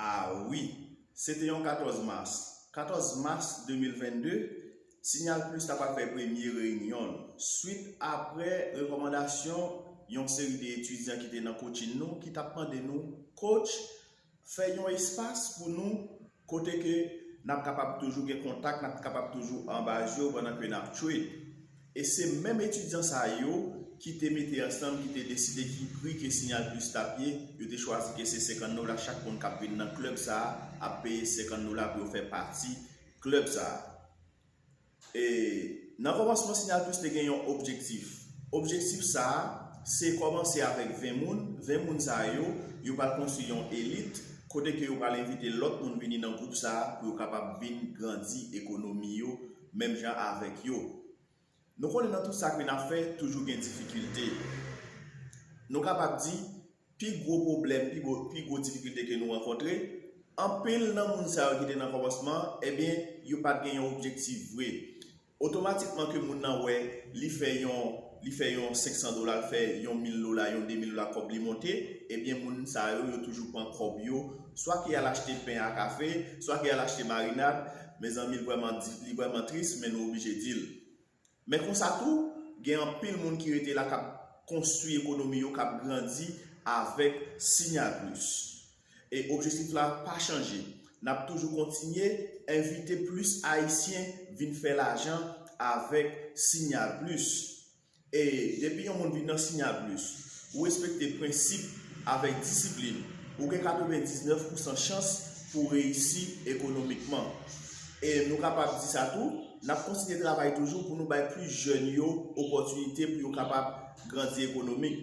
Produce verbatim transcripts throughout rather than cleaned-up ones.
A wi, se te yon katòz mas. Katòz mas de mil vennde, Signal Plus ta pral fè premye reyinyon l, swit apre rekòmandasyon yon seri de etidyan ki te nan coaching nou, ki t ap mande nou, coach, fè yon espas pou nou kote ke n ap kapab toujou gen kontak, n ap kapab toujou anba je w pandan ke n ap trade. E se menm etidyan sa yo ki te mete ansanm, ki te deside ki pri ke Signal Plus t ap ye, yo te chwazi ke se senkant dola chak moun k ap vin nan klèb sa a ap peye senkant dola pou yo fè pati klèb sa a. E nan kòmansman, Signal Plus te gen yon objektif. Objektif sa a, se kòmanse avèk ven moun. Ven moun sa yo, yo pral konstwi yon elit, kote ke yo pral envite lòt moun vini nan gwoup sa a pou yo kapab vin grandi ekonomi yo, menm jan avèk yo. Nou konnen nan tout sa ke n ap fè, toujou gen difikilte. Nou kapab di, pi gwo pwoblèm, pi gwo, pi gwo difikilte ke nou rankontre, anpil nan moun sa yo ki te nan kòmansman, ebyen, yo pa t gen yon objektif vre. Otomatikman ke moun nan wè, li fè yon, li fè yon senk san dola, li fè yon mil dola, yon de mil dola, kòb li monte, ebyen, moun sa yo, yo toujou pran kòb yo, swa ke y al achte pen a kafe, swa ke y al achte marinad, mezanmi, li vrèman di, li vrèman tris, men nou oblije di l. Men konsa tou, gen anpil moun ki rete la k ap konstwi ekonomi yo, k ap grandi avèk Signal Plus. E objektif la pa chanje. N ap toujou kontinye envite plis Ayisyen vin fè lajan avèk Signal Plus. E depi yon moun vin nan Signal Plus, ou respekte prensip avèk disiplin, ou gen katrevendiznèf pousan chans pou w reyisi ekonomikman. E nou kapab di sa tou, n ap kontinye travay toujou pou nou bay plis jèn yo opòtinite pou yo kapab grandi ekonomik.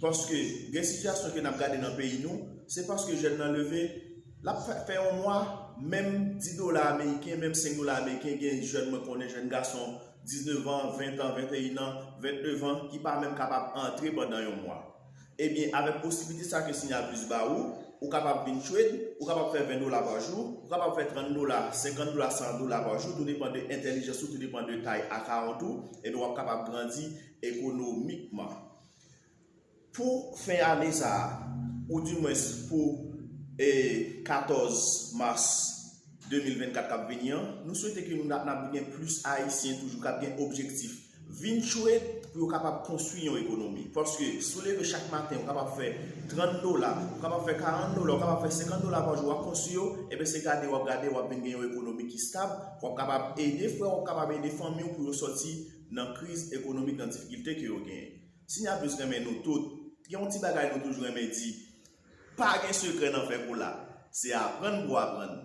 Paske gen sitiyasyon ke n ap gade nan peyi nou, se paske jèn nan leve, l ap fè, fè yon mwa, menm dis dola ameriken, menm senk dola ameriken, gen jèn mwen konnen, jèn gason diznèf an, ven an, venteyen an, vennde an, ki pa menm kapab antre pandan yon mwa. Ebyen, avèk posiblite sa ke Signal Plus ba ou, ou kapab vin trade, ou kapab fè ven dola pa jou, ou kapab fè trant dola, senkant dola, san dola pa jou, tou depann de entèlijans ou, tou depann de tay account ou, ebyen, w ap kapab grandi ekonomikman. Pou fen ane sa a, oudimwens pou, e, katòz mas de mil vennkat k ap vini an, nou swete ke nou, n ap, n ap gen plis Ayisyen toujou k ap gen objektif vin trade pou yo kapab konstwi yon ekonomi. Paske si w leve chak maten, ou kapab fè trant dola, ou kapab fè karant dola, ou kapab fè senkant dola pa jou, w ap konstwi yo, ebyen se gade w ap gade, w ap vin gen yon ekonomi ki stab, w ap kapab ede frè w, w ap kapab ede fanmi w pou yo sòti nan kriz ekonomik, nan difikilte ke yo genyen. Signal Plus renmen nou tout. Gen yon ti bagay nou toujou renmen di. Pa gen sekrè nan fè kola. Se aprann pou aprann.